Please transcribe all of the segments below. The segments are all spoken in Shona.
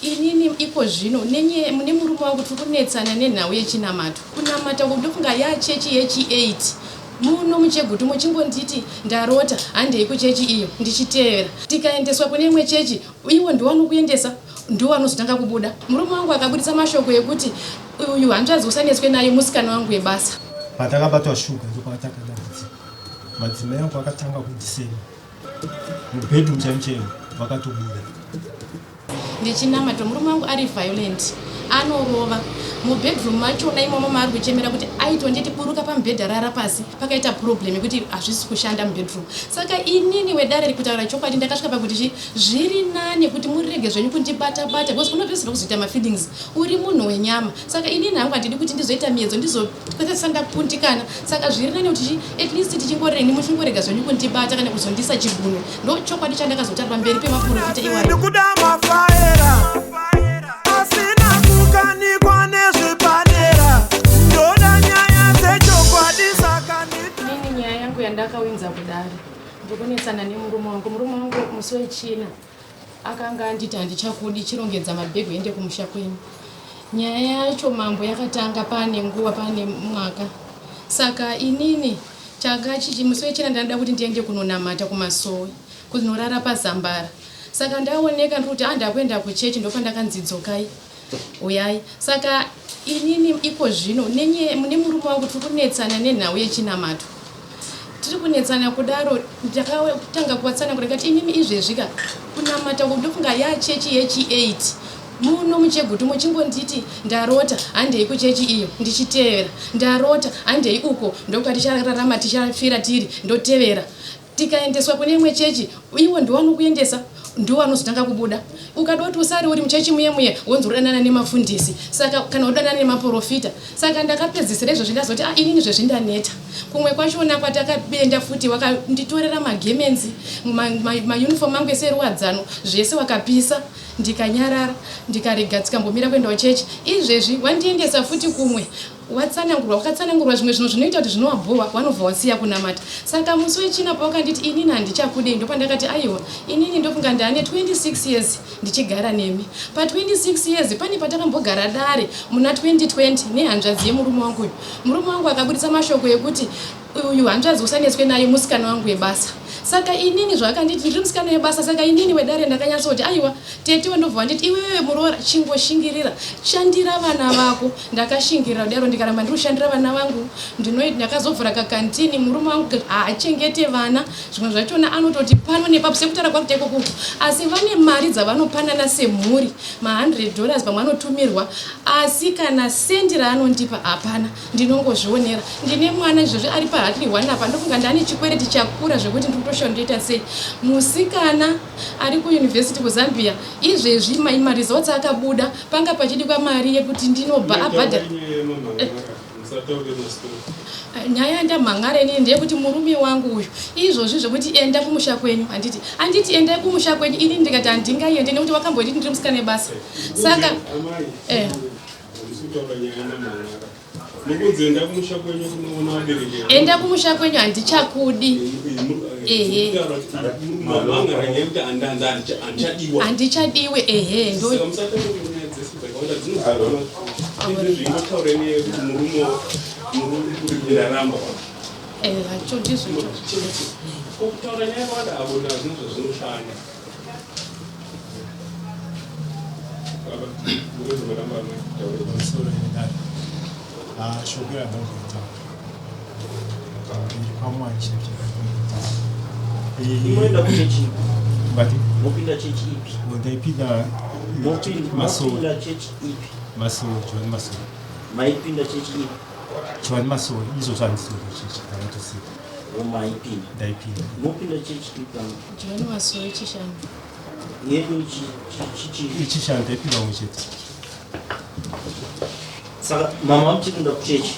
Inini iko zvino nemurume wangu tiri kunetsana nenhau yechinamato. Kunamata uku ndofunga yachechi yechi8 muno muChegutu muchingonditi ndarota handei kuchechi iyo ndichitevera. Tikaendeswa kune imwe chechi iwo ndiwo anokuendesa ndiwo anozotanga kubuda. Murume wangu akaburitsa mashoko ekuti uyu hanzvadzi usanetswe naye musikana wangu webasa. Patakabatwa shuga ndopakatanga dambudziko. Madzimai angu akatanga kundisema mubedroom chaimo chaimo vakatobuda. Ndichinamata murume wangu ari violent anorova mubedroom machona imomo maari kuchemera kuti aitonditi buruka pamubhedha rara pasi pakaita problem yekuti hazvisi kushanda mubedroom saka inini wedare kutaura chokwadi ndakasvika pakuti chi zviri nani kuti murege zvenyu kundibata bata because unopedzisira kuzoita mafeelings uri munhu wenyama saka inini hangu handidi kuti ndizoita miedzo ndizopedzisa ndakundikana saka zviri nani kuti chi at least tichingoreni muchingorega zvenyu kundibata kana kuzondisa chigunwe ndo chokwadi chandakazotaura pamberi pemaprofita iwayo. Ndikuda mafaera asina kukanikwa nezvepadera ndoda nyaya dzechokwadi saka Inini nyaya yangu yandakawinza kudare ndikunetsana nemurume wangu. Murume wangu musi wechina akanga anditi handichakudi chirongedza mabhegi uende kumusha kwenyu. Nyaya yacho mambo yakatanga pane nguva pane mwaka saka inini changa chichi musi wechina ndanoda kuti ndiende kunonamata kumasowe kunorara pazambara saka ndaoneka ndiri kuti andakuenda kuchechi ndopandakanzi dzokai uyai saka inini iko zvino nemurume wangu tiri kunetsana nenhau yechinamato tiri kunetsana kudaro ndakatanga kuvatsanangura ndikati inini izvezvi ka kunamata uku ndofunga yachechi yechi8 muno muChegutu muchingonditi ndarota handei kuchechi iyo ndichitevera ndarota handei uko ndokwatichararama tichafira tiri ndotevera tikaendeswa kune imwe chechi iwo ndiwo anokuendesa ndiwo anozotanga kubuda ukada kuti usare uri muchechi muye muye wonzi udanana nemafundisi saka kana udanana nemaprofita saka ndakapedzisira izvozvi ndazoti ah, inini zvezvi ndaneta kumwe kwachona kwatakabenda futi wakanditorera magemenzi mauniform angu ese eruwadzano zvese wakapisa ndikanyarara ndikarega tikambomira kuenda kuchechi izvezvi wandiendesa futi kumwe watsanangurwa wakatsanangurwa zvimwe zvinhu zvinoita kuti zvinovabhowa vanobva wasiya kunamata saka musi wechina pawakanditi inini handichakudei ndopandakati aiwa inini ndofunga ndaane 26 years ndichigara nemi pa 26 years pane patakambogara dare muna 2020 nehanzvadzi yemurume wangu uyu murume wangu akaburitsa mashoko ekuti uyu hanzvadzi usanetswe naye musikana wangu webasa saka inini zvaakanditi ndiri musikana webasa saka inini wedare ndakanyatsoti aiwa tete wandobva wanditi iwewe muroora chingoshingirira shandira vana vako ndakashingirira kudaro ndikaramba ndiri kushandira vana vangu ndakazovhura kakantini murume wangu haachengete vana zvimwe zvachona anototi pano nepapo sekutaura kwakuita ikoko asi vane mari dzavanopanana semhuri ma100 dollars pamwe anotumirwa asi kana sendi raanondipa hapana ndinongozvionera ndine mwana izvozvi ari pahatli one apa ndofunga ndane chikwereti chakura zvekuti ndiri kutoshawa ndoita sei musikana ari kuyunivhesiti kuzambia izvezvi maresults akabuda panga pachidikwa mari yekuti ndinobva abhadhara nyaya yandamhan'ara inini ndeyekuti murume wangu uyu izvozvi zvekuti enda kumusha kwenyu handiti anditi endai kumusha kwenyu inini ndikati handingaende nekuti wakambonditi ndiri musikana webasa saka eh. Enda kumusha kwenyu handichakudi. Ehe. Handichadiwe ehe ndo. Eh, hacho ndizvo. Kutaura nyaya yakawanda avo nazvo zvazvinoshanda. Shoko randakuita iri kwamwari Unoenda kuchechi ipi? Ngati Mopinda chechi ipi? Ndaipinda Masowe. Mopinda chechi ipi? Masowe, John Masowe. Maipinda chechi ipi? John Masowe, izvozvo handisi kuchechi, ndakatosiya. Maipinda? Ndaipinda. Mopinda chechi ipi? John Masowe Chishanu. Yedu chichi. Ichishanu ndaipinda umwe chete. Saka mama muchikuenda kuchechi?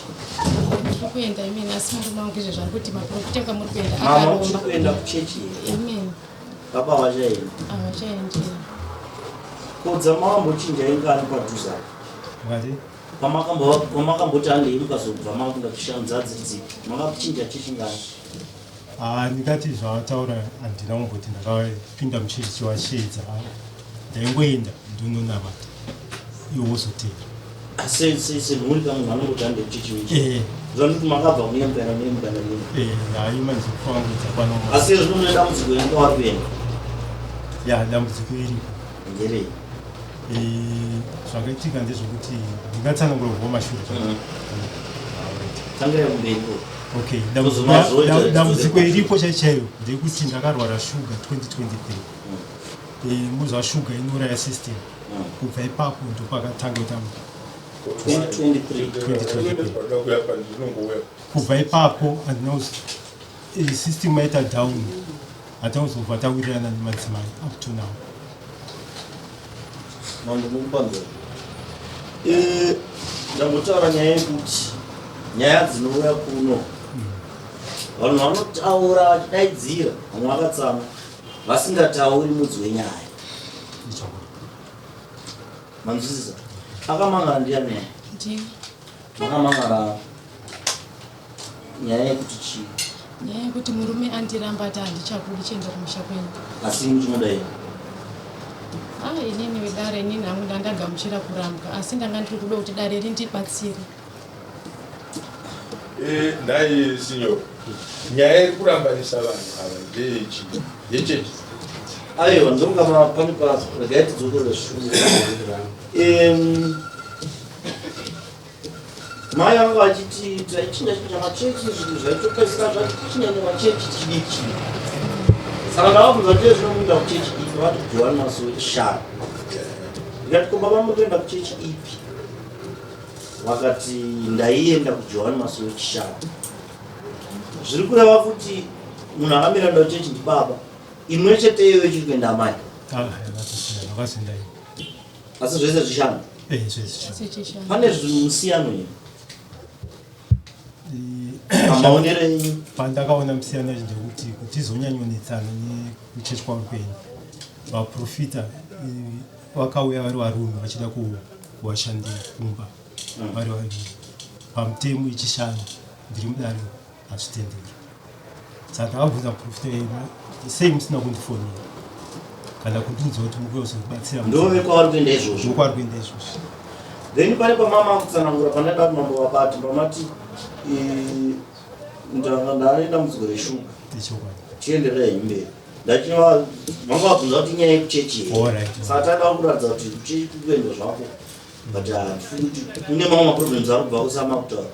Ndiri kuenda imene asi murume wangu izvezvi ari kuti maprofita kwamuri kuenda Mama akaromba. muchikuenda kuchechi here? Amen. Baba havachaendi. Havachaendi. Ko dzamawambochinja ingani padhuze apa? Ngati? Pamakamboti handei mukazobva makuenda kuchishanu dzadziri dzipi? Makachinja chechi ngani? Ah, ndingati zvavataura handina kumboti ndakapinda muchechi chiwasheedza. Ndaingoenda. Ndononamata iwe wozotera. Semhuri kamwe vanongoti hande kuchechi wechi. Eh. Zvanoti makabva muye mukaenda muye mukaenda muye. Eh, hayi manje kufanguidza pano. Asi zvino mune dambudziko rinenge wari kuenda. Ya, dambudziko iripo. Nderei? Eh, zvakaitika ndezvekuti ndingatsanangura kubva kumashure. Tangira kumberi. Okay, dambudziko iripo chaichairo ndekuti ndakarwara shuga 2023. Eh, muzwa shuga inouraya system. Kubva ipapo ndopakatanga kuita 2023. Kubva ipapo handina eh, system yaita down hatina kuzobva tawirirana nemadzimai up to now. Mambo mukupanzwa. Eh, ndambotaura nyaya yekuti nyaya dzinouya kuno vanhu vanotaura vachidaidzira vamwe vakatsamwa vasingatauri mudzi wenyaya. Manzwisisa? Akamangara ndiyani? Ndini. Makamangara nyaya yekuti chii? Nyaya yekuti murume andiramba ati handichakudi chienda kumusha kwenyu. Asi muchinoda here? Ah, inini wedare inini hangu ndandagamuchira kurambwa asi ndanga ndiri kuda kuti dare rindibatsire. Eh, nhai sinyoro nyaya iri kurambanisa vanhu ava ndeyechii yechechi Aiwa, ndokama pane pa regai tidzokorere shure. Mai vangu vachiti taichinja chinja machechi zvinhu zvaitokasika zvatichinja machechi chidiki. Saka ndavabvunza kuti zvino munoenda kuchechi ipi vati Johani Masowe Shara. Ndikati ko baba muri kuenda kuchechi ipi? Vakati ndaienda kuJohani Masowe Chishanu. Zviri kureva kuti munhu akamira kuenda kuchechi ndibaba. Imwe chete iyoyo ichiri kuenda amai. Ah, vakasiyana, vakazoenda ini. Asi zvese zvishanu. Eh, zvese zvishanu. Chishanu. Pane zvimusiyano here? Pamaonero enyu. Pandakaona musiyano yacho ndekuti kuti izonyanyonetsana nekuchechi kwavo kwenyu vaprofita vakauya vari varume vachida kuvashandira kumba vari vaviri pamutemo yechishanu ndiri mudare hazvitenderi saka ndakabvunza muprofita iye sei musina kundifonera kana kundiudza kuti mukuya kuzobatsira Ndove kwavari kuenda izvozvo. ndokwavari kuenda izvozvo. Then pane pamama kutsanangura pandada kuti mambo vabati pamati ndanga ndane dambudziko reshuga. Ichokwadi. Chienderera henyu mberi. Ndachinova vanga vabvunza kuti inyaya yekuchechi here. Alright. Saka tada kuratidza kuti kuchechi kuri kuendwa zvako. But handifungi kuti kune mamwe maproblems ari kubva kusama kutaura.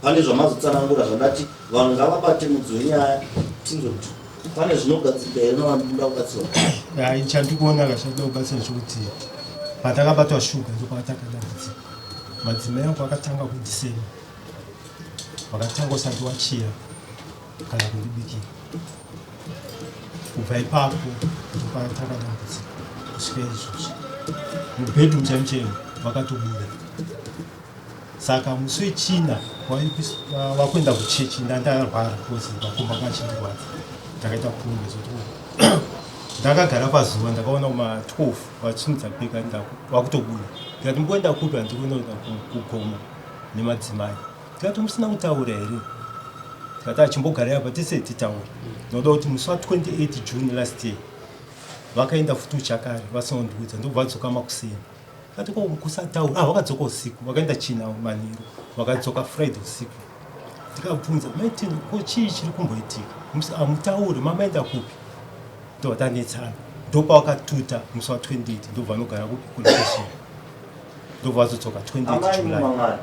Pane zvamazotsanangura zvandati vanhu ngavabate mudzi wenyaya tinzwe kuti pane zvinogadzirika here navanhu muda kubatsirwa. Hai, chandikuona kachada kubatsira ndechekuti patakabatwa shuga ndopakatakadambudziko madzimai angu akatanga kundisema vakatanga usati wachiya kana kundibikira kubva ipapo ndopakatanga dambudziko kusvika izvozvi mubedroom chaimo chaimo vakatobuda saka musi wechina vakuenda kuchechi ndandarwara because makumbo anga achindirwadza ndakaita pumbe zoti ndakagara pazuva ndakaona kuma 12 vachisimudza bhega vakutobuda ndikati mukuenda kupi handiri kuenda kugomo nemadzimai ndikati musina kutaura here ndikati achimbogarai apa tese titaure ndinoda kuti musi wa 28 June last year vakaenda futi uchakare vasina kundiudza ndobva vadzoka makuseni kati ko kusataura ah vakadzoka usiku vakaenda china manheru vakadzoka Friday usiku ndikabvunza maitini ko chii chiri kumboitika amutauri mamaenda kupi ndobva tanetsana ndopavakatuta musi wa 28 ndobva vanogara kupi kulocation ndobva vazodzoka 28 Amai July mumangari.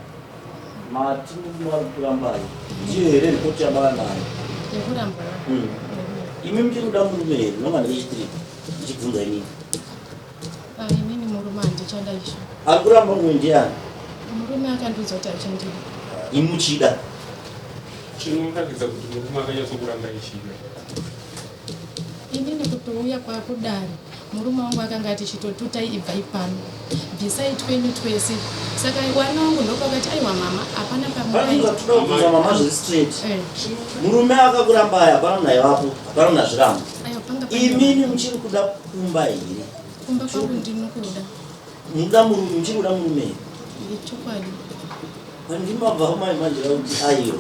Mati muri kurambai. Ndiyo here ripoti yamava nayo? Yekuramba. Imi muchiri kuda murume here? Nonga ndechitiri. Ndichibvunza inini. Ah, inini murume handichada izvo. Ari kuramba mumwe ndiani? Murume akandiudza kuti hachandidi. Imi muchida. Chinoratidza kuti murume akanyatsokuramba ichida. Inini kutouya kwakudare murume wangu akanga ati chitotutai ibvai pano bvisai twenyu twese saka wana wangu ndopakati aiwa mama hapana Pane zvatoda kubvunza mama zviri straight. Murume akakuramba hapana munhu aivapo, hapana munhu azviramba. Aiwa panga pane Imimi muchiri kuda kumba here? Kumba kwangu ndinokuda. Munoda murume, muchiri kuda murume here? Ichokwadi. Pandimabva mai manje kuti aiwa.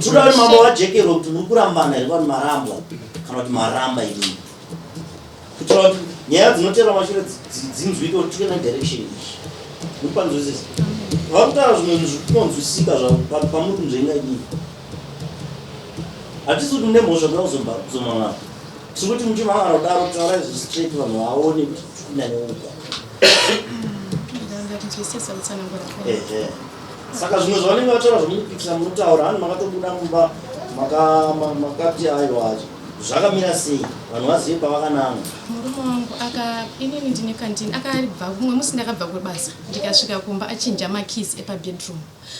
Toda kuti mambo vajekerwe kuti muri kurambana here vanhu marambwa kana kuti maramba imimi. Kutaura kuti Nyaya dzinotera mashure dzinzwike kuti tike nedirection iyi. Mupanzwisisa. Vakutaura zvimwe zvinhu zviri kunonzwisika pamuri kunzvenga inini. Hatisi kuti mune mhosva kuda kuzomangana. Tiri kuti muchimangana kudaro taurai zviri straight vanhu vaone kuti tiri kunyanya uka. Ehe. Saka zvimwe zvavanenge vataura zvamunopikisa munotaura hani makatobuda mumba makati aiwa zvakamira sei vanhu vazive pavakananga. Murume wangu aka inini ndine kandini akabva kumwe musi ndakabva kubasa ndikasvika kumba achinja makeys epabedroom.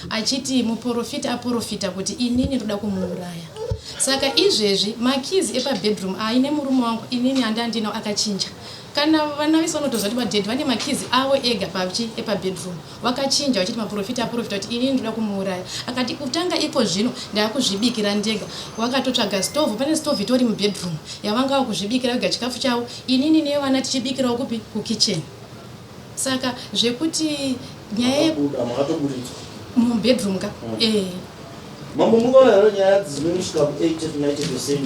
Achiti muporofita aporofita kuti inini ndoda kumuuraya. Saka izvezvi makeys epabedroom aine murume wangu inini andandinawo akachinja. Kana vana vese vanotoziva kuti vadaddy vane makeys avo ega pachi epabedroom. Vakachinja vachiti maporofita aporofita kuti inini ndoda kumuuraya. Akati kutanga iko zvino ndakuzvibikira ndega. Wakatotsvaga stove, pane stove itori mubedroom yavanga vakuzvibikira vega chikafu chavo inini nevana tichibikirawo kupi kukitchen. Saka zvekuti nyaya Makabuda, makatoburitswa. Mubedroom ka? Mm. Eh. Mambo mukaona here nyaya dzinosvika ku 80 to 90 percent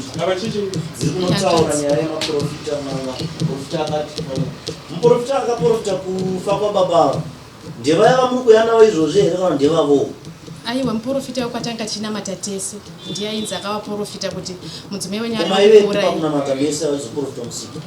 dziri kunotaura nyaya yemaprofita maprofita akati muprofita akaprofita kufa kwababa ava ndevaya vamuri kuuya navo izvozvi here kana ndevavowo? Aiwa muprofita wekwatanga tichinamata tese ndiye ainzi akavaprofita kuti mudzimai wenyu arikuurai. Pakunamata mese vaizoprofita musiki.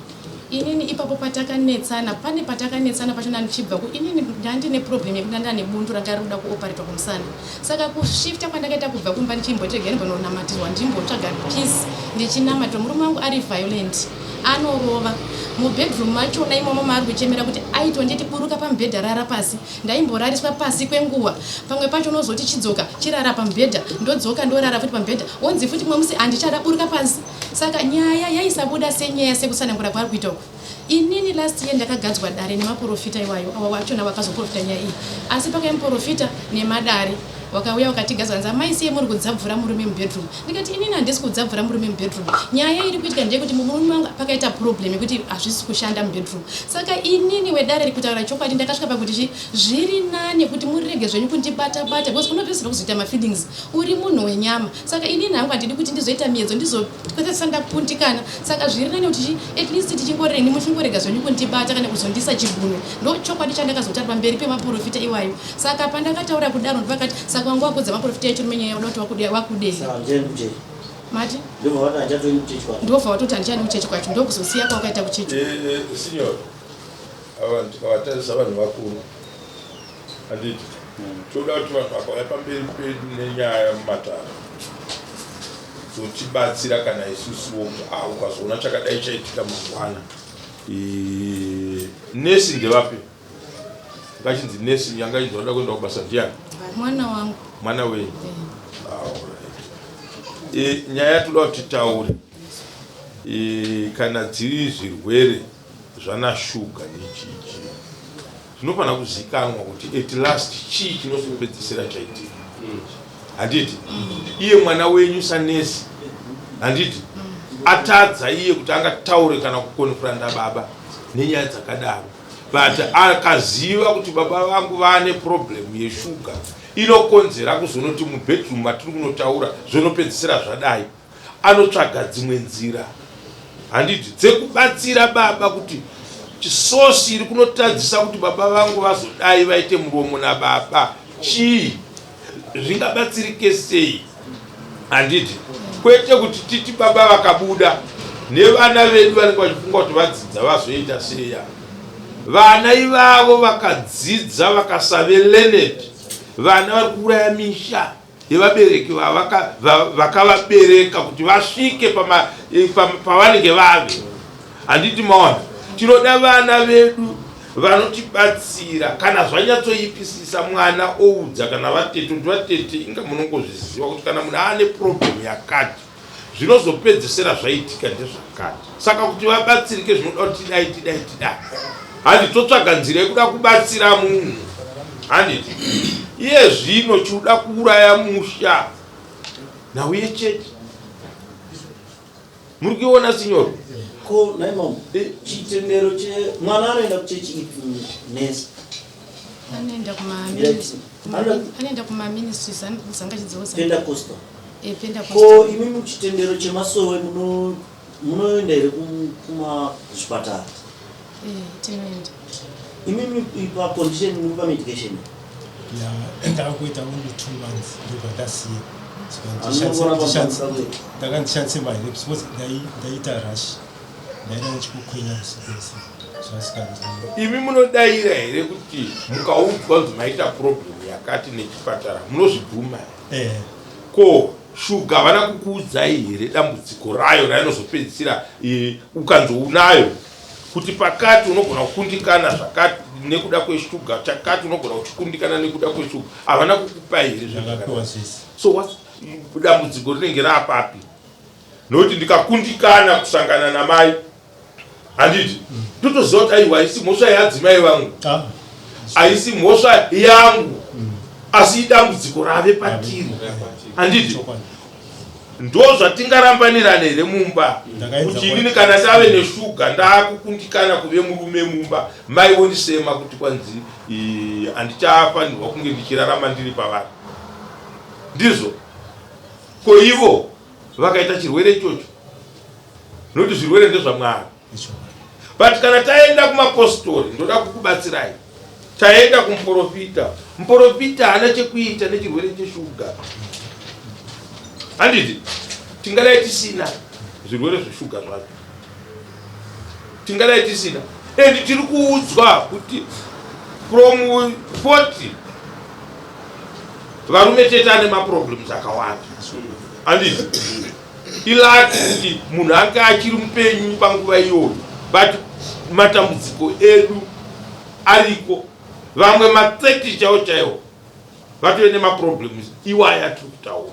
Inini ipapo patakanetsana pane patakanetsana pachona ndichibva ku inini ndandine problem yekuti ndandane bundu ranga rikuda kuoparetwa kumusana saka kushifta kwandakaita kubva kumba ndichimboti regai ndimbononamatirwa ndimbotsvaga peace ndichinamatirwa murume wangu ari violent anorova mubedroom machona imomo maari kuchemera kuti aitonditi buruka pamubhedha rara pasi ndaimborariswa pasi kwenguva pamwe pacho unozoti chidzoka chirara pamubhedha ndodzoka ndorara futi pamubhedha wonzi futi mumwe musi handichada buruka pasi Saka nyaya yaisabuda senyaya sekutsanangura kwaari kuita uku. Inini last year ndakagadzwa dare nemaporofita iwayo awa wachona wakazoporofita nyaya iyi. Asi pakauya muporofita nemadare wakauya wakatigadza hanzi amai sei muri kudzabvura murume mubedroom. Ndikati inini handisi kudzabvura murume mubedroom. Nyaya iri kuitika ndeyekuti murume wangu pakaita problem yekuti hazvisi kushanda mubedroom. Saka inini wedare kutaura chokwadi ndakasvika pakuti chi zviri nani kuti murege zvenyu kundibata bata because unopedzisira kuzoita mafeelings uri munhu wenyama saka inini hangu handidi kuti ndizoita miyedzo ndizopedzisa ndakundikana saka zviri nani kuti at least tichingoreni muchingorega zvenyu kundibata kana kuzondisa chigunwe ndo chokwadi chandakazotaura pamberi pemaprofita iwayo saka pandakataura kudaro ndovakati saka wanga wakudza maprofita echirume nyaya yakuda kuti wakudei mati ndobva watoti handichadi kuchechi kwacho ndokuzosiya kwawakaita kuchechi eh, eh, signor ava ndikavatarisa vanhu vakuru Handiti toda kuti vanhu vakauya pamberi pedu nenyaya mumatare dzotibatsira kana isusuwo kuti ah, ukazoona chakadai chaitika mangwana. Nesi ndevapi? Ngachinzi nesi yanga inzi vanoda kuenda kubasa ndiani? Mwana wangu. Mwana wenyu. Ah, e, nyaya yatoda kuti titaure e, kana dziri zvirwere zvana shuga nechichi Zvinofanira kuzikanwa kuti at last chii chinozopedzisira chaitika. Handiti iye mwana wenyu sanesi, handiti atadza iye kuti angataure kana kukonfranda baba nenyaya dzakadaro, but akaziva kuti baba vangu vane problem yeshuga inokonzera kuzonoti mubedroom matiri kunotaura zvonopedzisira zvadai. Anotsvaga dzimwe nzira handiti dzekubatsira baba kuti chisosi iri kunotadzisa kuti baba vangu vazodai vaite muromo nababa chii zvingabatsirike sei handiti kwete kuti titi baba vakabuda nevana vedu vanenge vachifunga kuti vadzidza vazoita seya vana ivavo vakadzidza vakasave learned vana vari kuuraya misha yevabereki vakavabereka kuti vasvike e, pavanenge vave handiti maona tinoda vana vedu vanotibatsira kana zvanyatsoipisisa mwana oudza kana vatete kuti vatete inga munongozviziva kuti kana munhu aane problem yakati zvinozopedzesera zvaitika ndezvakati saka kuti vabatsirike zvinoda kuti tidai tidai tidai handi totsvaga nzira yekuda kubatsira munhu handiti iye zvino chikuda kuuraya musha nhau yechechi muri kuiona sinyoro ko nhai mama eh, chitendero che mwana anoenda kuchechi ipi nesi anoenda kuma kumaministries zanga chidzoza pentecostal eh, ko imi muchitendero chemasowe munoenda here kumazvipatara? Eh, tinoenda. Imimi pacondition muri pamedication? Ya, ndakuita only 2 months, ndobva ndasiya. Hamunongoramba muchishandisa kuita? Ndanga ndishandise maherbs because ndaita rash, ndaida ndichikukwenya usiku wese zvasikanzi. Imi munodayira here kuti mukaudzwa kunzi maita problem yakati nechipatara, munozvibvuma? Eh. Ko shuga havana kukuudzai here dambudziko rayo rainozopedzisira, ukanzi unayo, kuti pakati unogona kukundikana zvakati nekuda kweshuga, chakati unogona kuchikundikana nekuda kweshuga? Havana kukupai here zvinhu Ndakapiwa zvakadai? zvese. So dambudziko rinenge raapapi? Nokuti ndikakundikana kusangana namai, handiti ndotoziva kuti aiwa, haisi mhosva yeadzimai vangu, Ah, haisi mhosva yangu, asi idambudziko rave patiri, handiti? Chokwadi. Ndo zvatingarambanirana here mumba? Ndakaedza. Kuti inini kana ndave neshuga, ndakukundikana kuve murume mumba, mai vondisema kuti kwanzi handichafanirwa kunge ndichirarama ndiri pavari. Ndizvo ko ivo vakaita chirwere ichocho? Nokuti zvirwere ndezvaMwari. Ichokwadi. But kana taenda kumapostori, ndoda kukubatsirai, taenda kumuprofita, muprofita haana chekuita nechirwere cheshuga, handiti? Tingadai tisina zvirwere zveshuga zvacho, tingadai tisina. And tiri kuudzwa kuti from 40 varume tete ane maproblems akawanda, handiti? Ilucky kuti munhu ange achiri mupenyu panguva iyoyo, but matambudziko edu ariko. Vamwe ma30 chaiwo chaiwo vatove nemaproblems iwaya tiri kutaura.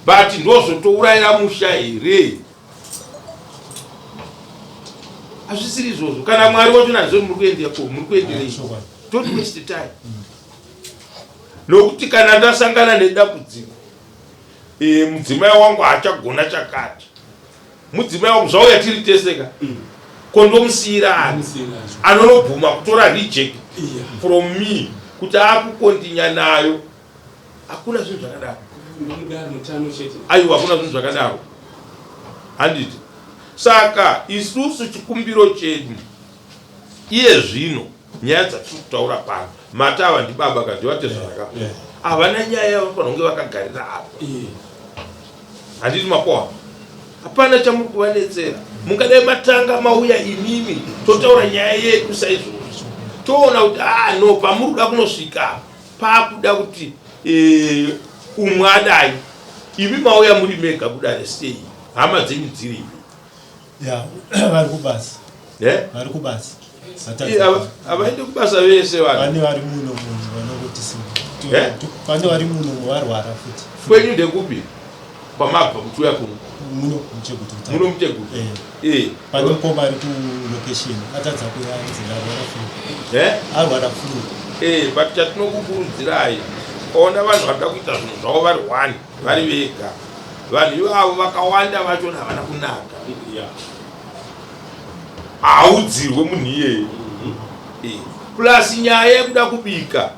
But ndozvotourayira musha here? Hazvisiri izvozvo. Kana Mwari wacho nazvo, muri kuendeko, muri kuenderei? Chokwadi. Don't waste time, nokuti kana ndasangana nedambudziko, mudzimai wangu haachagona chakati, mudzimai wangu zvauya tiri teseka, kondomusiyira ani anonobvuma kutora reject from me kuti akukondinya nayo? Hakuna zvinhu zvakadaro. Aiwa, hakuna zvinhu zvakadaro, handiti? Saka isusu chikumbiro chedu iye zvino, nyaya dzatiri kutaura pano, mati ava ndibaba kandivatezvaraka, havana nyaya yavanofanira kunge vakagarira apa, handiti? Mapoa, hapana chamuri kuvanetsera. Mungadai matanga mauya imimi, totaura nyaya yedu saizvozvo, toona kuti ah no, pamuri kuda kunosvika paakuda kuti umwe adai. Imi mauya muri mega kudare sei? Hama dzenyu dziripi? Ya, vari kubasa. Eh? Vari kubasa. Havaende kubasa vese vanhu. Pane vari muno munhu vanongoti. Eh? Pane vari muno varwara futi. Kwenyu ndekupi kwamabva kuchiuya kuno? Muno muChegutu. Muno muChegutu? Eh. Pane mukoma ari kulocation, atadza kuya, anzi arwara flu. Eh? Arwara flu. But chatinokukurudzirai, ona vanhu varida kuita zvinhu zvavo vari one, vari vega, vanhu ivavo vakawanda vachona havana kunaka. Haudzirwe munhu iyeye. Plus nyaya yekuda kubika,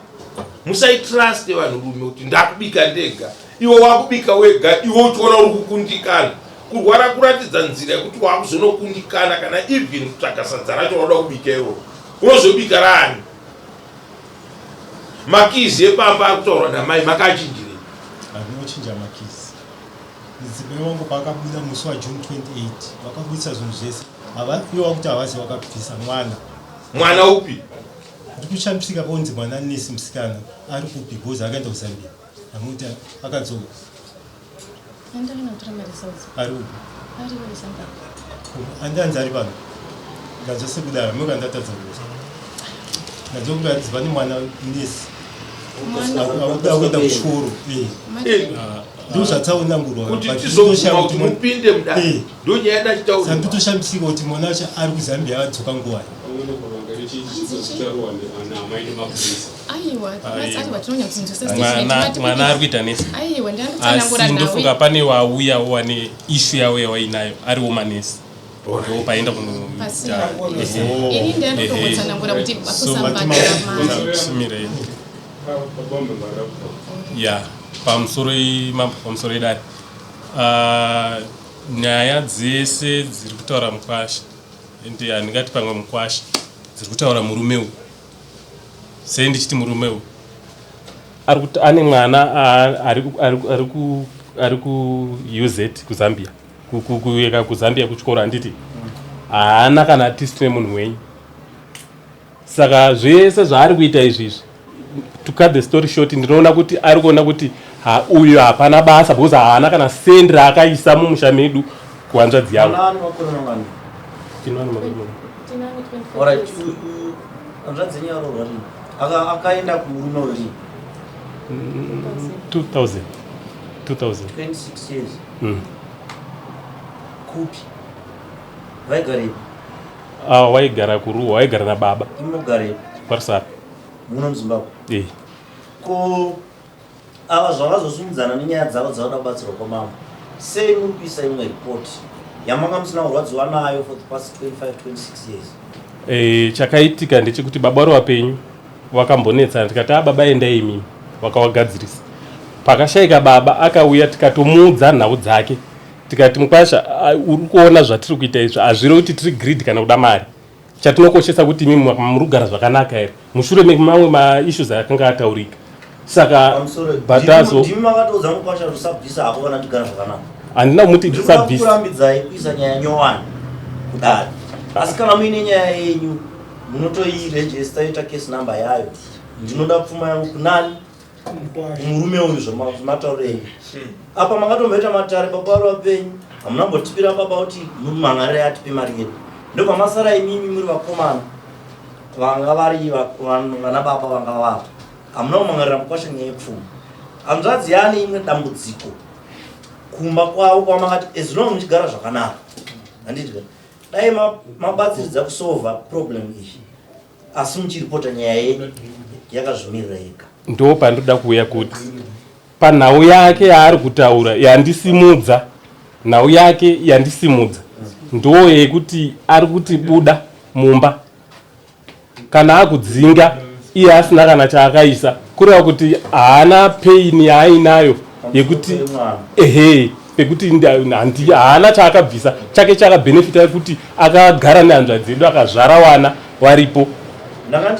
musaitrust vanhurume kuti ndakubika ndega. Iwe wakubika wega, iwe uchiona uri kukundikana. Kurwara kuratidza nzira yekuti wakuzonokundikana kana even kutsvaga sadza racho rauda kubika iroro. Unozobika rani? Makizi epamba ari kutaurwa namai, makachinjirei? Handinochinja makizi. Mudzimai wangu paakabuda musi waJune 28, vakabudisa zvinhu zvese. Ivo vakuti havazi vakabvisa mwana. Mwana upi? Ndikushamisika paunzi mwana nesi musikana ari kupi, because akaenda kuZambia, amuti akadzoka. Andakanotora maresults. Ari kupi? Ari kuZambia. Andanzi ari pano, ndanzwa sekudaro muka ndatadza kuza, ndanzwa kuti hanzi pane mwana nesi akuda kuenda kuchikoro. Ndo zvatsaunangurwa. Kuti tizobvuma kuti mupinde mudare, ndo nyaya ndachitaura. Nditoshamisika kuti mwana wacho ari kuZambia adzoka nguwai. Aiwa, aiwa, tinonyatsinzwisa. Mwana ari kuita nesi. Aiwa, Asi ndandikutsanangura. ndofunga pane wauyawo wane issue yavo yawainayo, ariwo manesi, ndo paenda Pasina. Ini ndandikutsanangura kuti kusambadhara mari. Kunosumirei ya pamusoro mambo, pamusoro idare. Ah, nyaya dzese dziri kutaura mukwasha. Ende handingati pamwe mukwasha dziri kutaura murume uyu. Sei ndichiti murume uyu? Ari kuti ane mwana ari ari ari ku ari ku UZ kuZambia. Kuyeka kuZambia kuchikoro handiti? Haana kana artist nemunhu wenyu. Saka zvese zvaari kuita izvi izvi to cut the story short ndinoona kuti ari kuona kuti ha, uyu hapana basa because haana kana sendi raakaisa mumusha medu kuhanzvadzi yangu. Mwana ane makore mangani? Tinowana makore mangani? Tinani 25 Alright, years. hanzvadzi yenyu yaroorwa rini? Akaenda kumurume uyu rini? 2000. 2000. 26 years. Kupi? Vaigarepi? Ah, waigara kuruwa, waigara nababa. Imi munogarepi? Kwarusape. Muno muZimbabwe? Eh. Ko ava zvavazosumudzana nenyaya dzavo dzavada kubatsirwa kwamambo, sei muri kuisa imwe report yamanga musina kurwadziwa nayo for the past 25 26 years? Eh, chakaitika ndechekuti baba vari vapenyu vakambonetsana tikati a baba endai imimi, vakawagadzirisa. Pakashaika baba akauya tikatomuudza nhau dzake tikati mukwasha, uri kuona zvatiri kuita izvi hazvirevi kuti tiri greed kana kuda mari. Chatinokoshesa kuti imimi muri kugara zvakanaka here mushure memamwe maissues akanga ataurika. Saka Pamusoro, batazo ndimi makatoudza mukwasha kuti usabvisa hako kana tigara zvakanaka. Handina kumuti Ndiri kuda tisabvisa. kukurambidzai kuisa nyaya nyowani kudare. Asi kana muine nyaya yenyu munotoiregister yoita case number yayo. Ndinoda pfuma yangu kunani? Murume uyu zvematauro enyu. Apa makatomboita matare baba vari vapenyu. Hamuna kumbotipira baba kuti mumhan'arire atipe mari yedu. Ndobva masara imimi muri vakomana vanga vari vana baba vanga vapo. Hamuna kumhan'arira mukwasha nyaya yepfuma. Hanzvadzi yaane imwe dambudziko kumba kwavo kwamakati as long muchigara zvakanaka. Handiti ka? Dai mabatsiridza kusolva problem iyi. Asi muchiripota nyaya yenyu yakazvimirira yega. Ndo pandoda kuuya kuti panhau yake yaari kutaura yandisimudza, nhau yake yandisimudza ndo yekuti ari kuti buda mumba kana akudzinga iye asina kana chaakaisa, kureva kuti haana pain yaainayo yekuti ehe pekuti haana chaakabvisa chake chakabenefita kuti akagara nehanzvadzi dzedu akazvara wana waripo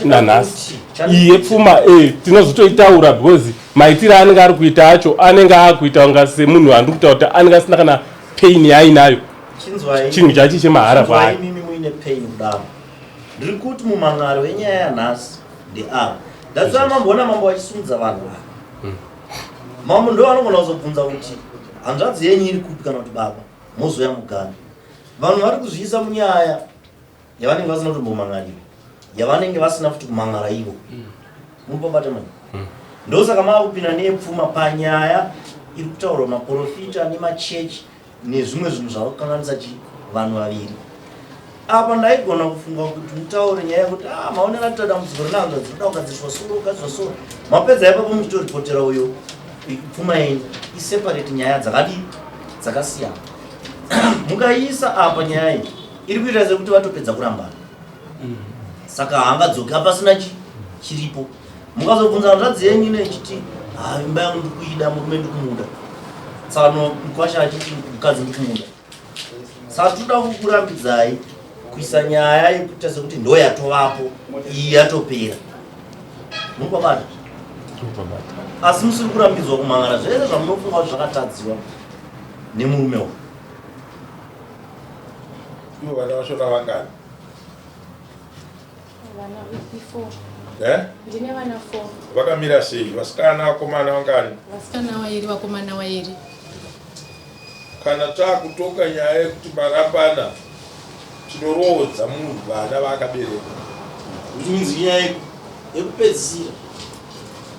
nanhasi. Iye pfuma tinozotoitaura because maitiro aanenge ari kuita acho anenge akuita kunga semunhu andiri kutaura kuti anenge asina kana pain yaainayo. Chinhu chacho chemahara kwaari. Imimi muine pain kudaro. Ndiri kuti mumhan'aro wenyaya yanhasi ndeava. That's why mamboona mambo vachisimudza vanhu ava. Mambo ndo vanogona kuzobvunza kuti hanzvadzi yenyu iri kupi kana kuti baba mozouya mugare. Vanhu vari kuzviisa munyaya yavanenge vasina kutombomhan'arira, yavanenge vasina futi kumhan'ara ivo. Mupabata mani. Ndosaka maakupinda nepfuma panyaya iri kutaurwa maporofita nemachechi nezvimwe zvinhu zvava kukanganisa chi vanhu vaviri. Apa ndaigona kufunga kuti mutaure nyaya yekuti maonero atita dambudziko rine hanzvadzi rinoda kugadziriswa soro, kugadziriswa soro. Mapedza ipapo muchitoripotera uyo pfuma yenyu iseparate nyaya dzakadii dzakasiyana. Mukaiisa apa nyaya iyi iri kuita sekuti vatopedza kurambana. Saka haangadzoki apasina chiripo. Mukazobvunza hanzvadzi yenyu ine ichiti imba yangu ndiri kuida, murume ndiri kumuda. Saka mukwasha achiti mukadzi ndiri kumuda. Saka tinoda kukurambidzai kuisa nyaya yekuita sekuti ndo yatovapo, iyi yatopera. Mukubata? Asi musiri kurambidzwa kumhan'ara zvese zvamunofunga kuti zvakatadziwa nemurume uyu. Ivo vana vashona vangani? Vana 4. Eh? Ndine vana 4. Vakamira sei? Vasikana, vakomana vangani? Vasikana vairi, vakomana vairi. Kana takutonga nyaya yekuti marambana, tinoroodza munhu vana vaakabereka. Which means nyaya yekupedzisira.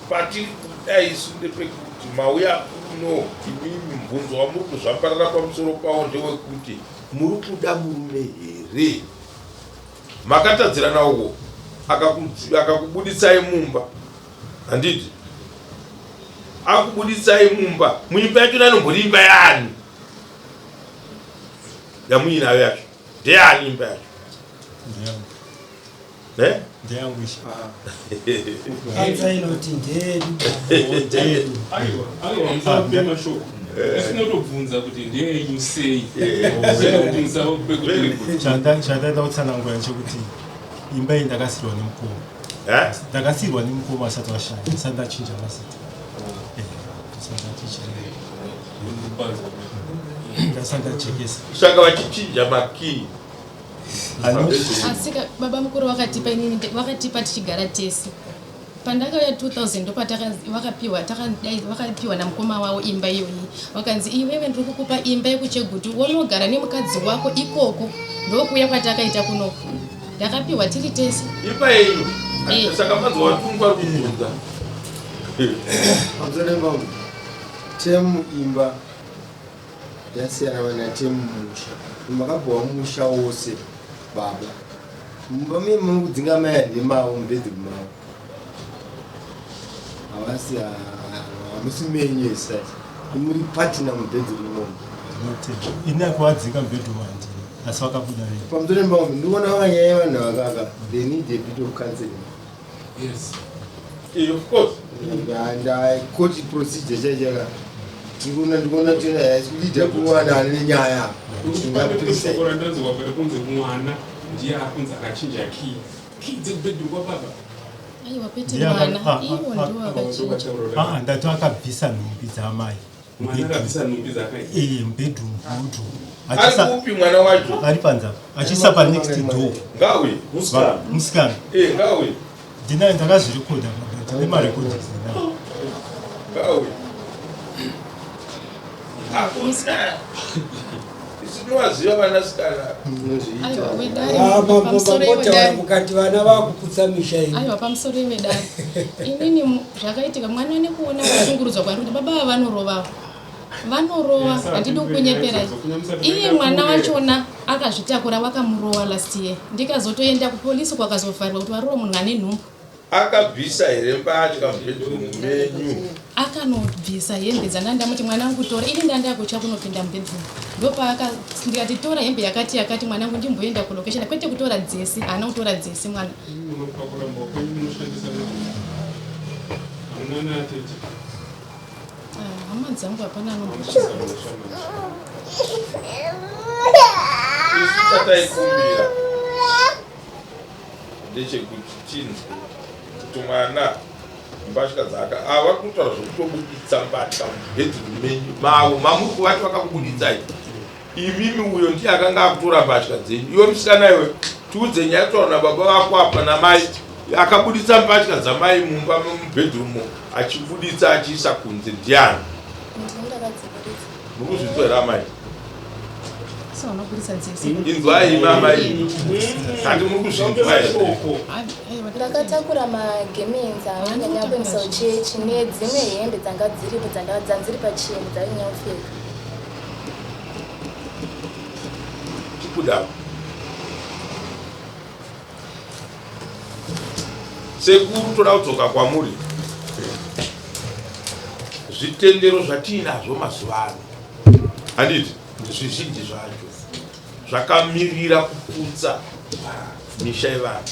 Patiri kuda isu ndepekuti mauya kuno, imimi mubvunzo wamuri kuzvambarara pamusoro pawo ndewekuti muri kuda murume here? Makatadzirana uko akakubuditsai mumba, handiti? Akubuditsai mumba, muimba yacho nanombori imba yaani? Yamuinayo yacho ndeyani imba yacho? Eh? Ndeyangu ishe. Anza inoti ndeyedu. Aiwa, aiwa, musape mashoko. Isinotobvunza kuti ndeyenyu sei. Kuti musape kuti Chandaida kutsanangura chekuti imba iyi ndakasirwa nemukoma. Eh? Ndakasirwa nemukoma asati washaya, ndisati ndachinja mazita. Ndisati ndachinja. Ndasati ndajekesa. Saka vachichinja makii. Asika baba mukuru vakatipa inini vakatipa tichigara tese. Pandakauya 2000 ndopatakapiwa vakapiwa namukoma wavo imba iyoyi. Vakanzi iwewe ndiri kukupa imba yekuChegutu wonogara nemukadzi wako ikoko. Ndokuuya kwatakaita kunoku. Ndakapiwa tiri tese. Imba yenyu. Saka manzwa watungwa ari kubvunza. Pamusoro pamwe temu imba yasiyana vana temu musha. Makabhowa musha wose baba. Mumba mimi mukudzinga mai handemavo mubedroom mavo. Havasi hamusi menyu as such. Muri partner mubedroom imomo. Ini akuvadzinga mubedroom handina asi vakabuda vega. Pamusoro pamwe ndikuona vakanyaya yevanhu vakaka they need a bit of counseling. Yes. Of course. And I court procedure chaichaka. Ndikuona ndikuona tena haisi kuleada kuwana ane nyaya. Shoko randanzwa pari kunzi mwana ndiye akunzi akachinja key. Key dzekubedroom kwababa. Aiwa kwete Ndiye mwana. ah, Ivo ndivo vakachinja. Ah, ndati akabvisa nhumbi dzamai. Mwana akabvisa nhumbi dzake. Mubedroom mutu. Ari kupi mwana wacho? Ari panze apa. Achiisa pa next door. Ngauye. Musikana. Musikana. Ngauye. Ndinayo ndakazvirekodha baba. Ndine marecordings ndinayo. Ngauye. Hakuna. Isu tinovaziva vanasikana. Aiwa wedare. Ah, mambo Pamusoro mambotaura iwedare. mukati vana vakuputsa misha iyi. Aiwa pamusoro iwedare. Inini zvakaitika mwana nekuona kushungurudzwa kwandiri kuti baba ava vanorova. Vanorova handidi kukunyepera. Iye mwana wachona akazvitakura vakamurova last year. Ndikazotoenda kupolisi kwakazovharirwa kuti varova munhu ane nhumbu. Akabvisa here mbatya mubedroom menyu? Akanobvisa hembe dzandanga ndamuti mwanangu tora, ini ndandakutya kunopinda mubedroom. Ndopaaka ndikati tora hembe yakati yakati mwanangu ndimboenda kulocation, kwete kutora dzese, haana kutora dzese mwana. Munopakuramba kwenyu munoshandisa hamuna natete. Ah, hama dzangu hapana Hamuchisa anombo. musha manje. Isu chataikumbira ndechekuti tinzwe kuti mwana mbatya dzaka ava kutaura zvekutobuditsa mbatya mubedroom menyu mavo mamuri kuvati vakakubuditsai imimi. Uyo ndiye akanga akutora mbatya dzenyu. Iwe musikana iwe, tiudze nyaya kutaura nababa vako apa namai. Akabuditsa mbatya dzamai mumba mubedroom achibuditsa achiisa kunze ndiani? Ndakadzibuditsa. Muri kuzvinzwa here amai? So vanobuditsa dzese. Inzwai imi amai, handi muri kuzvinzwa here? Aiwa. Ndakatakura magemenzi avanyanya kuendesa kuchechi nedzimwe hembe dzanga dziripo dzanziri pachena dzainyanya kupfeka. Chibuda sekuru, toda kudzoka kwamuri. Zvitendero zvatiinazvo mazuva ano, handiti zvizhinji zvacho zvakamirira kuputsa misha yevanhu?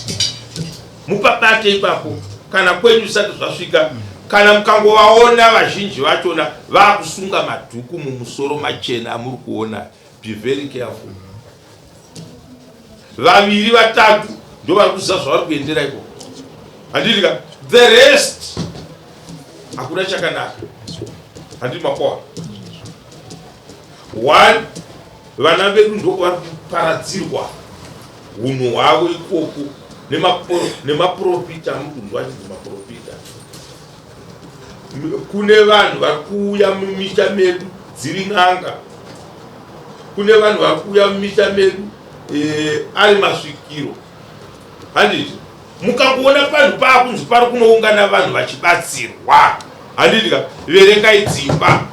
Mupabate ipapo kana kwenyu zvisati zvasvika. Kana mukangovaona vazhinji vachona vaakusunga madhuku mumusoro machena amuri kuona, be very careful. Vaviri vatatu ndo vari kuziva zvavari kuendera ikoko, handiti ka? The rest hakuna chakanaka, handiti makoa one? Vana vedu ndo vari kuparadzirwa unhu hwavo ikoko nemaprofita amuri kunzwa achinzi maprofita. Kune vanhu vari kuuya mumisha medu dziri n'anga, kune vanhu vari kuuya mumisha medu ari masvikiro, handiti? Mukangoona panhu paakunzi pari kunoungana vanhu vachibatsirwa, handiti ka, verengai dzimba.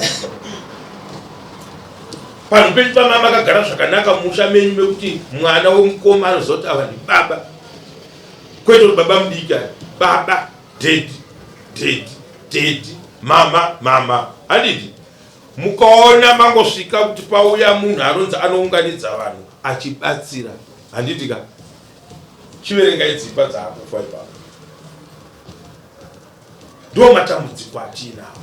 Panhu penyu pamama makagara zvakanaka mumusha menyu mekuti mwana wemukoma anoziva kuti ava ndibaba, kwete kuti baba mudiki aya, baba, daddy, daddy, daddy, mama, mama, handiti? Mukaona mangosvika kuti pauya munhu anonzi anounganidza vanhu achibatsira, handiti ka, chiverengai dzimba dzaakufa ipapo. Ndo matambudziko atiinawo.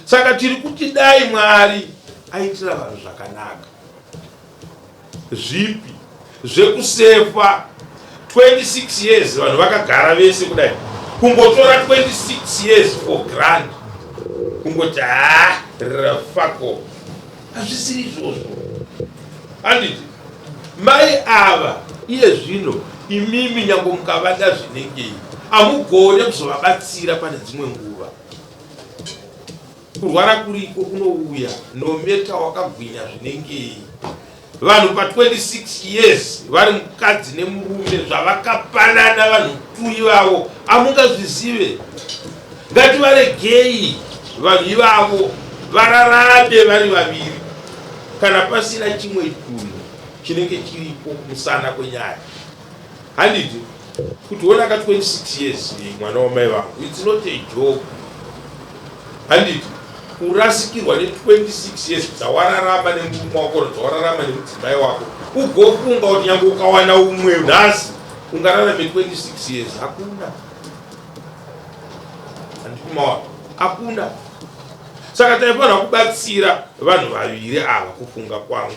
Saka tiri kuti dai Mwari aitira vanhu zvakanaka. Zvipi zvekusefa 26 years vanhu vakagara vese kudai, kungotora 26 years for grant, kungoti haa rafako, hazvisiri izvozvo. Handiti mai ava iye zvino imimi nyange mukavada zvinengei hamugone kuzovabatsira pane dzimwe nguva. Kurwara kuriko kunouya no matter wakagwinya zvinengei. Vanhu pa 26 years vari mukadzi nemurume zvavakapanana vanhu tu ivavo amungazvizive. Ngativaregei vanhu ivavo vararame vari vaviri kana pasina chimwe chinhu chinenge chiripo kumusana kwenyaya. Handiti kuti wona ka 26 years mwana wamai vangu, it's not a joke. Handiti kurasikirwa ne 26 years dzawararama nemurume wako or dzawararama nemudzimai wako, ugofunga kuti nyange ukawana umwe nhasi ungararame 26 years, hakuna. Handiti mawana, hakuna. Saka taifanira kubatsira vanhu vaviri ava, kufunga kwangu,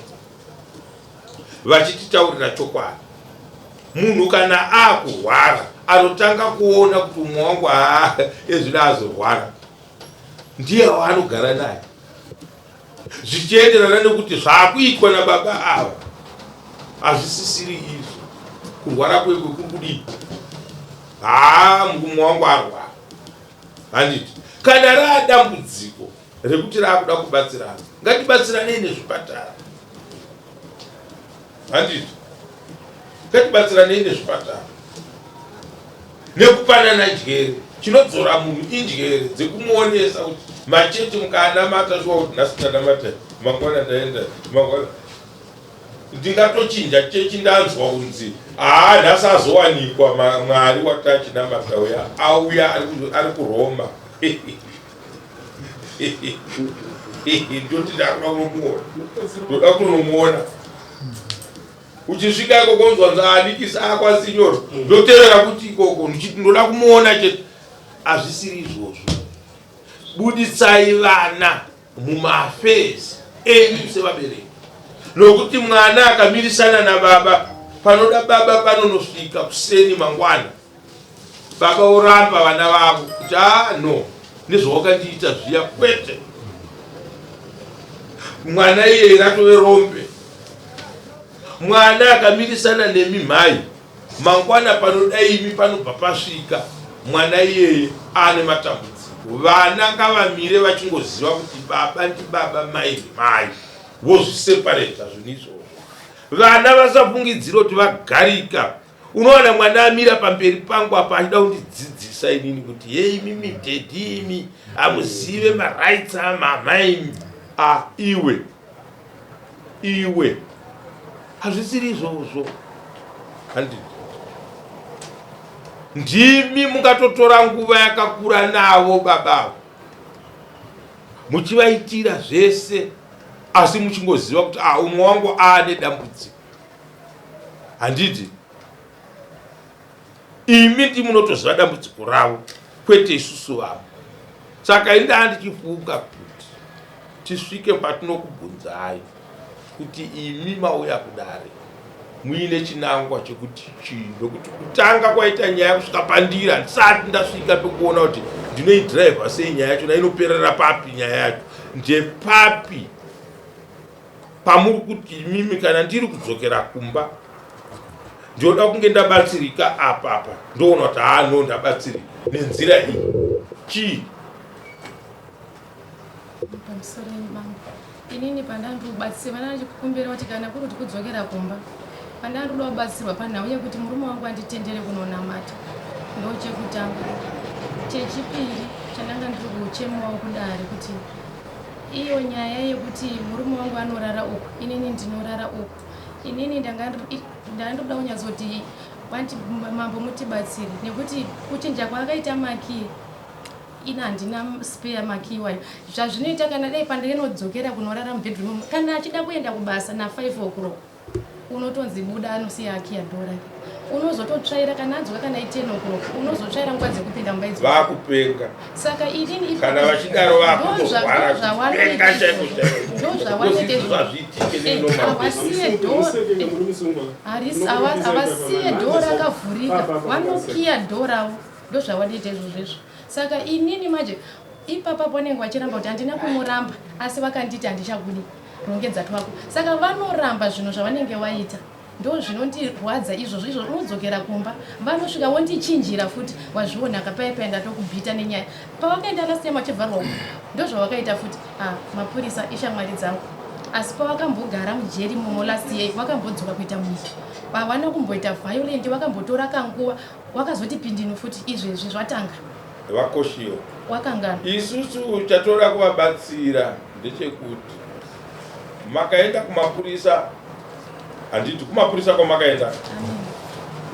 vachititaurira chokwadi. Munhu kana akurwara anotanga kuona kuti umwe wangu haa ezvino azorwara, ndiye waanogara naye, zvichienderana nekuti zvaakuitwa nababa ava hazvisisiri izvo. Kurwara kwekwe kuri kudii? Haa, murume wangu arwara. Handiti kana raadambudziko rekuti raakuda kubatsirana, ngatibatsiranei nezvipatara. Handiti ngatibatsiranei nezvipatara nekupanana njere. Chinodzora munhu injere dzekumuonesa kuti machechi mukaanamata shuwa kuti nhasi ndanamata, mangwana ndaenda, mangwana ndingatochinja chechi, ndanzwa kunzi haa nhasi azowanikwa Mwari watachinamata uya auya ari kuRoma, ndoti ndakuda kunomuona, ndoda kunomuona. Uchisvika ikoko unzwa nzi anikisi akwasinyoro, ndotevera kuti ikoko ndichiti ndoda kumuona chete. Hazvisiri izvozvo. Buditsai vana mumaaffairs enyu sevabereki, nokuti mwana akamirisana nababa panoda baba panonosvika kuseni mangwana, baba oramba vana vavo kuti a no, nezvawakandiita zviya kwete. Mwana iyeye ratove rombe. Mwana akamirisana nemi mhai, mangwana panoda imi panobva pasvika mwana iyeye aane matambudziko. Vana ngavamire vachingoziva kuti baba ndibaba, mai ndimai, vozvisepareta zvinhu izvozvo. Vana vasafungidzira kuti vagarika. Unowana mwana amira pamberi pangu apa achida kundidzidzisa inini kuti hei mimi dhedhi imi hamuzive marights amama imi. A iwe iwe, hazvisiri izvozvo. Handiti ndimi mungatotora nguva yakakura navo babavo muchivaitira zvese, asi muchingoziva kuti ah, umwe wangu aane dambudziko. Handiti imi ndi munotoziva dambudziko ravo, kwete isusu vavo. Saka indaa ndichifunga kuti tisvike patinokubvunzai kuti imi mauya kudare muine chinangwa chekuti chii, nokuti kutanga kwaita nyaya kusvika pandiri handisati ndasvika pekuona kuti ndinoidhiraivha sei nyaya yachona, inoperera papi nyaya yacho, ndepapi pamuri kuti imimi kana ndiri kudzokera kumba ndinoda kunge ndabatsirika apa apa, ndoona kuti haa no, ndabatsirika nenzira iyi. Chii? Pamusoro mambo, inini pandandikubatsirwa ndandikukumbira kuti kana kuri kuti kudzokera kumba, pandandikuda kubatsirwa panhau yekuti murume wangu anditendere kunonamata, ndochekutanga. Chechipiri chandanga ndiri kuchemawo kudare kuti iyo nyaya yekuti murume wangu anorara uku, inini ndinorara uku, inini ndanga ndoda kunyatsoti mambo mutibatsire, nekuti kuchinja kwaakaita makiyi, ini handina spare makiyi wayo. Zvazvinoita kana dai pandinodzokera kunorara mubedroom, kana achida kuenda kubasa na5 o'clock unotonzi buda, anosiya akiya door rake. Unozototsvaira kana adzoka kana i10 o'clock unozotsvaira nguva dzekupinda mumba idzo. Vakupenga. Saka inini kana vachidaro vakutorwara kupenga chaiko chaiko. Ndozvawanoita izvo. Zvazviitike Eh, havasiye door havasiye door rakavhurika vanokiya door ravo ndozvawanoita izvozvo izvo. Saka inini manje ipapa panenge vachiramba kuti handina kumuramba asi vakanditi handichakudi rongedza twako. Saka vanoramba zvinhu zvavanenge vaita. Ndozvinondirwadza izvozvo izvo unodzokera kumba vanosvika wondichinjira futi wazvionaka paye paye ndatokubhita nenyaya pavakaenda last time vachivharwa uku ndozvavakaita futi ah, mapurisa ishamwari dzangu asi pavakambogara mujeri momo last year vakambodzoka kuita munhu havana kumboita violent vakambotora kanguva wakazoti pindino futi izvezvi zvatanga Vakoshiwa. Wakanganwa. Isusu chatoda kuvabatsira ndechekuti makaenda kumapurisa handiti kumapurisa kwamakaenda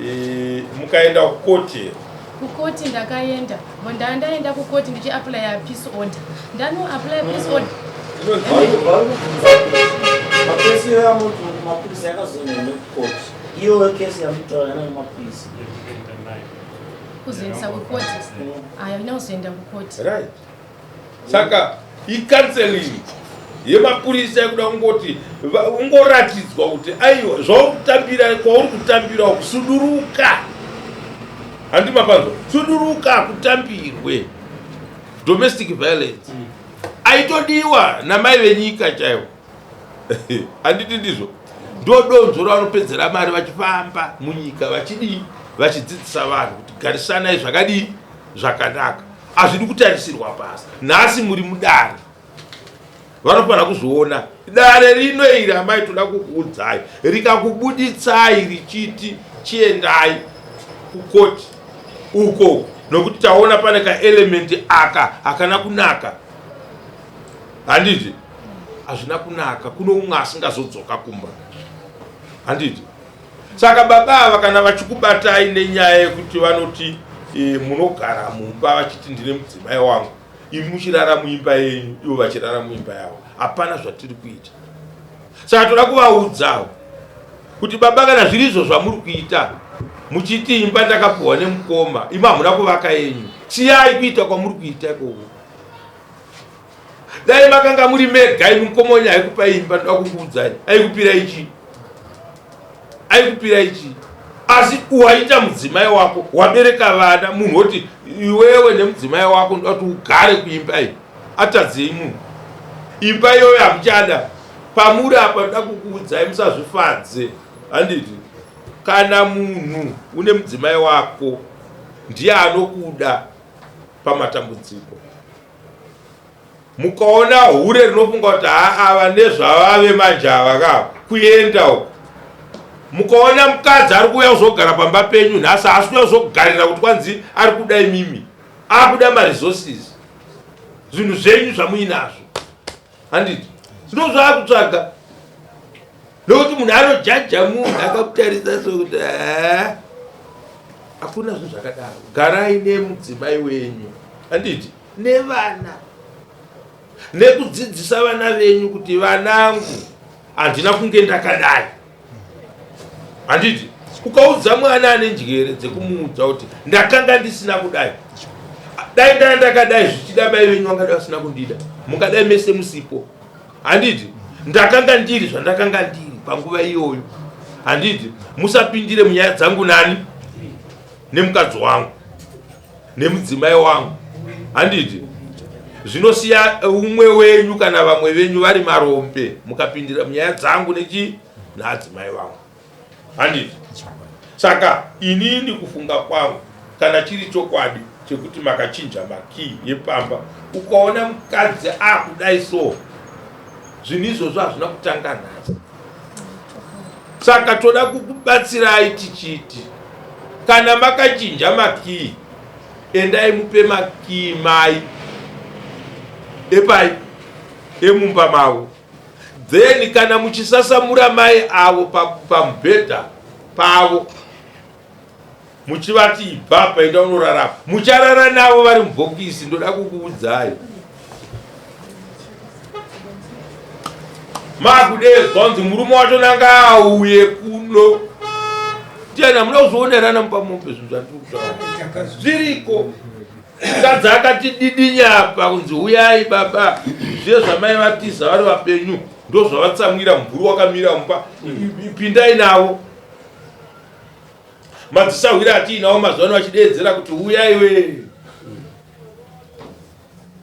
e, mukaenda kukoti here? Kukoti ndakaenda ndandaenda kukoti ndichiaplya peace order ndanoaplya peace order Makesi yamuti mapurisa yakazoenda nekukoti iyo kesi yamutaura yana nemapurisa kuzoendesa kukoti haina kuzoenda kukoti right saka icounseling yemapurisa yekuda kungoti ungoratidzwa kuti aiwa zvauri kutambira kwauri kutambira kusuduruka handi mapanzwa suduruka kutambirwe domestic violence aitodiwa namai venyika chaivo handiti ndizvo ndodonzvo ravanopedzera mari vachifamba munyika vachidii vachidzidzisa vanhu kuti garisanai zvakadii zvakanaka hazvidi kutarisirwa pasi nhasi muri mudare vanofanira kuzviona dare rino iri amai toda kukuudzai rikakubuditsai richiti chiendai kukoti uko nokuti taona pane kaelementi aka hakana kunaka handiti hazvina kunaka kuno umwe asingazodzoka kumba handiti saka baba ava kana vachikubatai nenyaya yekuti vanoti e, munogara mumba vachiti ndine mudzimai wangu imi muchirara muimba yenyu ivo vachirara muimba yavo hapana zvatiri kuita saka toda kuvaudzawo kuti baba kana zviri izvo zvamuri kuita muchiti imba ndakapiwa nemukoma imi hamuna kuvaka yenyu siyai kuita kwamuri kuita ikoko dai makanga muri mega imi mukoma wenyu aikupa imba ndoda kukuudzai aikupira ichi aikupira ichi asi waita mudzimai wako wabereka vana munhu woti iwewe nemudzimai wako ndoda kuti ugare kuimba iyi atadzei munhu imba iyoyo hamuchada pamuri apa ndoda kukuudzai musazvifadze handiti kana munhu une mudzimai wako ndiye anokuda pamatambudziko Mukaona hure rinofunga kuti haa ava nezvavave manje ava ka kuenda uko. Mukaona mukadzi ari kuuya kuzogara pamba penyu nhasi haasi kuuya kuzogarira kuti kwanzi ari kuda imimi. Akuda maresources. Zvinhu zvenyu zvamuinazvo. Handiti? Ndozvaakutsvaga. Nokuti munhu anojaja munhu akakutarisa so kuti haa hakuna zvinhu zvakadaro. Garai nemudzimai wenyu. Handiti? Nevana nekudzidzisa vana venyu kuti vanangu handina kunge ndakadai handiti ukaudza mwana ane njere dzekumuudza kuti ndakanga ndisina kudai dai ndaa ndakadai zvichida mai venyu vangadai vasina kundida mungadai mese musipo handiti ndakanga ndiri zvandakanga ndiri panguva iyoyo handiti musapindire munyaya dzangu nani nemukadzi wangu nemudzimai wangu handiti zvinosiya umwe wenyu kana vamwe venyu vari marombe mukapindira munyaya dzangu nechi naadzimai vangu handiti saka inini kufunga kwangu kana chiri chokwadi chekuti makachinja makii yepamba ukaona mukadzi akudai so zvinhu izvozvo hazvina kutanga nhasi Saka toda kukubatsirai tichiti kana makachinja makii endai mupe makii mai epai emumba mavo then kana muchisasamura mai avo pamubhedha pavo muchivati ibva apa enda unorara apa mucharara navo vari mubhokisi ndoda kukuudzai makudeedzwa kunzi murume wacho nanga auye kuno Ndiani hamuna kuzviona here ana Mupamombe zvinhu zvandiri kutaura zviriko. Mukadzi akati didinya apa kunzi huyai baba zviye zvamai vatiza vari vapenyu ndozvavatsamwira mumvuri wakamira mumba pindai navo. Madzisahwira atiinawo mazuva ano vachideedzera kuti huyai we.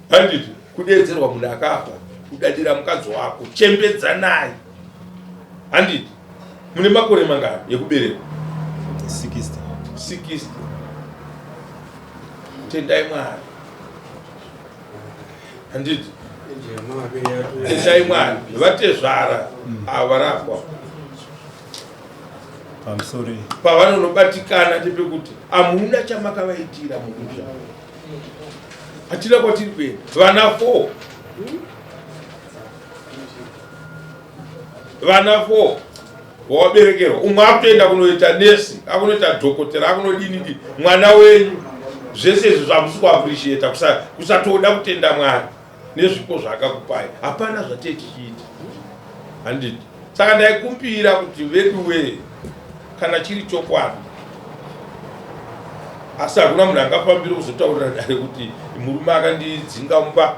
Handiti kudeedzerwa munhu akafa kudadira mukadzi wako chembedzanai. Handiti mune makore mangani ekuberekwa? 60. 60. Tendai Mwari. Handiti tendai Mwari vatezvara ava varapwa. Pamusoro pavanonobatikana ndepekuti hamuna chamakavaitira mumusha. Hatina kwatiri kuenda. Vana 4. Vana 4 wawaberekerwa umwe akutoenda kunoita nesi akunoita dhokotera akunodini dini mwana wenyu zvese izvi zvamusi kuappreciata kusatoda kutenda Mwari nezvipo zvaakakupai hapana zvatee tichiita handiti saka ndaikumbira kuti veduwee kana chiri chokwadi asi hakuna munhu angafambire kuzotaurira dare kuti murume akandidzinga mumba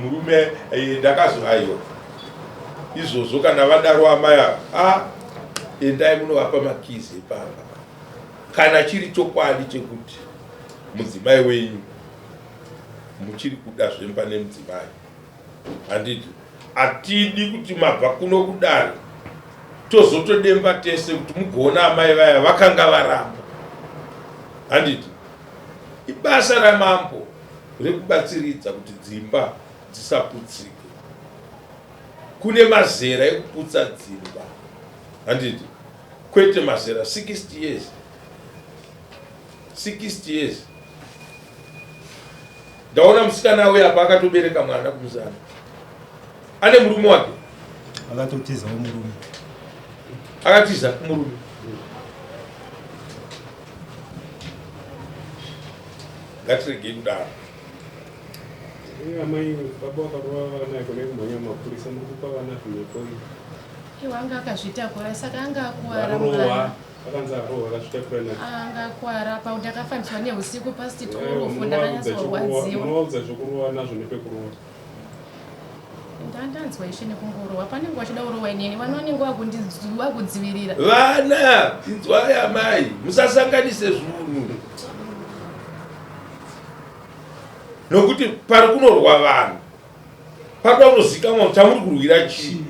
murume ndakazo aiwa izvozvo kana vadaro amai ava a endai munovapa makizi epamba kana chiri chokwadi chekuti mudzimai wenyu muchiri kuda zvemba nemudzimai handiti Hatidi kuti mabva kuno kudare tozotodemba tese kuti mugoona amai vaya vakanga varamba. Handiti ibasa ramambo rekubatsiridza kuti dzimba dzisaputsike. Kune mazera ekuputsa dzimba. Handiti kwete mazera 60 years. 60 years. Ndaona musikana auya apa akatobereka mwana kumusana. Ane murume wake. Akatotiza murume. Akatiza murume. Ngatiregei kudaro. Amai baba vakarova vana kune kumhanya mapurisa muri kupa vana zvimhepo. Iwo anga akazvitakura saka anga akuwara mwana. Akanzi arohwa akazvitakura na. Anga akuwara pa ndakafambiswa nehusiku past 12 ndakanyatsorwadziwa. Unovaudza zvekurova nazvo nepekurova. Ndandanzwa ishe nekungorohwa panenge vachida kurohwa inini vana vanenge vakudzivirira. Vana inzwai amai musasanganise zvinhu nokuti pari kunorwa vanhu Panoda kutozikanwa kuti chamuri kurwira chii.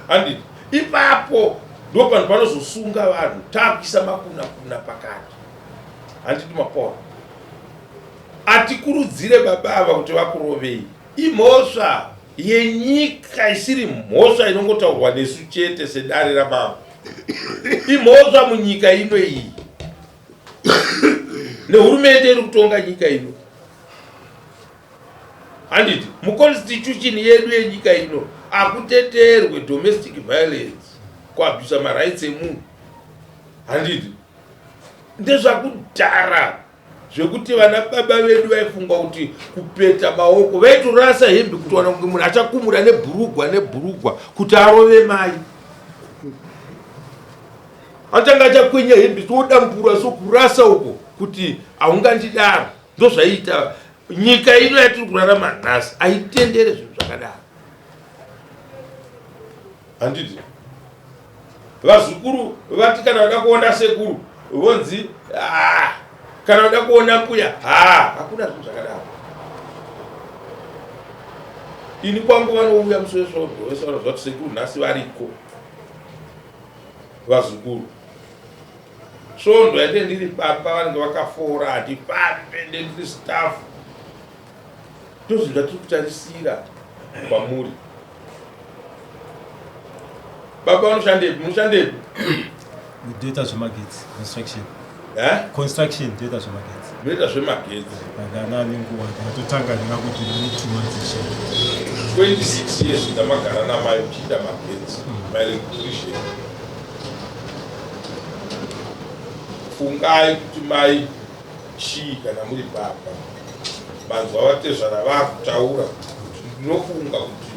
Handiti ipapo ndo panhu panozosunga vanhu takuisa makuna kuna pakati. Handiti mapora. Atikurudzire baba ava kuti vakurovei. Imhosva yenyika isiri mhosva inongotaurwa nesu chete sedare ramambo. Imhosva munyika ino iyi. Nehurumende iri kutonga nyika ino. Handiti muconstitution yedu yenyika ino akuteterwe domestic violence kuabhusa marights emunhu. Handiti ndezvakudhara zvekuti vana baba vedu vaifunga kuti kupeta maoko vaitorasa hembe kutowana kunge munhu achakumura nebhurugwa nebhurugwa kuti arove mai atanga achakwenya hembe todambura so kurasa uko kuti haungandidaro ndozvaiita nyika ino yatiri kurarama nhasi haitendere zvinhu zvakadaro handiti vazukuru vati kana vada kuona sekuru vonzi ah, kana vada kuona mbuya ha hakuna zvinhu zvakadaro ini kwangu vanouya musi wesvondo vese vanoziva kuti sekuru nhasi variko vazukuru Svondo yandenge ndiri pamba vanenge vakafora handifambe ndendiri staff ndozvinhu zvatiri kutarisira kwamuri baba vanoshandepi munoshandepi ndoita zvemagetsi construction eh? construction ndoita zvemagetsi ndoita zvemagetsi ndana nenguva ndakatotanga ndinga kuti ndine two months 26 years ndamagara namai uchiita magetsi maelectrician Fungai kuti mai chii kana muri baba. Manzwa vatezvara vakutaura kuti ndinofunga kuti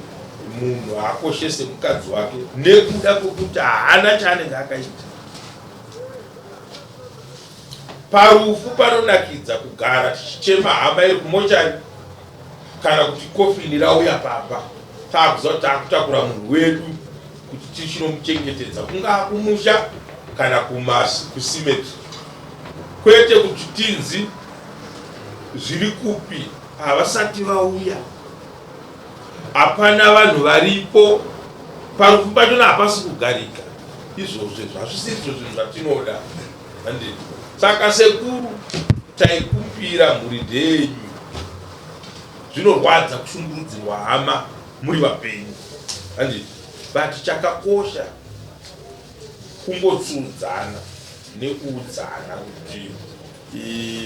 munhu haakoshese mukadzi wake nekuda kwekuti haana chaanenge akaita. Parufu panonakidza kugara tichichema hama iri kumochari kana kuti kofini rauya pamba taakuziva kuti taakutakura munhu wedu kuti tichinomuchengetedza kungaa kumusha kana kusimetri kwete kuti tinzi zviri kupi havasati vauya hapana vanhu varipo parufu pachona hapasi kugarika izvozvo izvo hazvisirizvo zvinhu zvatinoda handiti saka sekuru taikumbira mhuri ndeyenyu zvinorwadza kushungurudzirwa hama muri vapenyu handiti but chakakosha kungotsuudzana nekuudzana kuti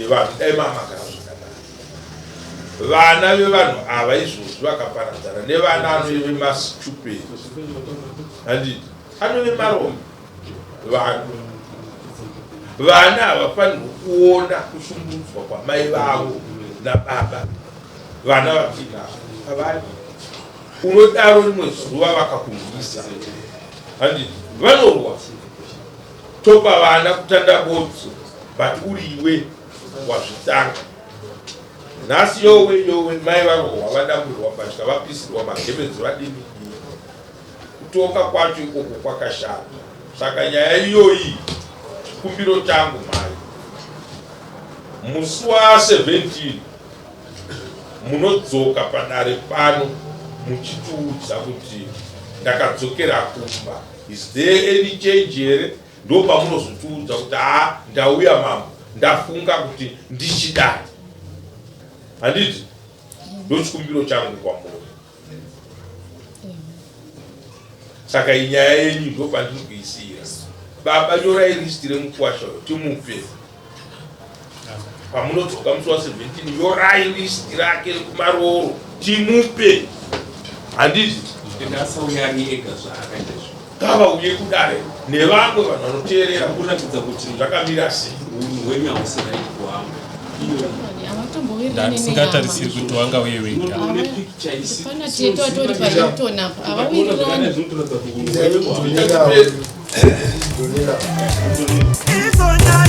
vanhu dai mamagara zvakanaka vana vevanhu ava izvozvi vakaparadzana nevana anove mastupid handiti anove marombe vanhu vana havafanirwi kuona kushungurudzwa kwamai vavo nababa vana vatinavo havadi unodaro rimwe zuva vakakurwisa handiti vanorwa topa vana kutanda botso but uri iwe wazvitanga nhasi yowe yowe mai varohwa vadamburwa mbatya vapisirwa magemenzi vadini kutonga kwacho ikoko kwakashata saka nyaya iyoyi chikumbiro changu mai musi wa 17 munodzoka padare pano muchitiudza kuti ndakadzokera kumba is there any change here ndopamunozotiudza kuti haa ndauya mambo ndafunga kuti ndichidai handiti ndochikumbiro changu kwamuri saka inyaya yenyu ndopandiri kuisiira baba nyorai list remukwasha uyo timupe pamunodzoka musi wa 17 nyorai list rake rekumarooro timupe handiti ngavauye kudare nevamwe vanhu vanoteerera kuratidza kuti zvakamira sei unhu hwenyu hausi right kuhamba ndandisingatarisiri kuti wanga uye wega Pana tete watori paHilton apo havawirirani. Izo nyaya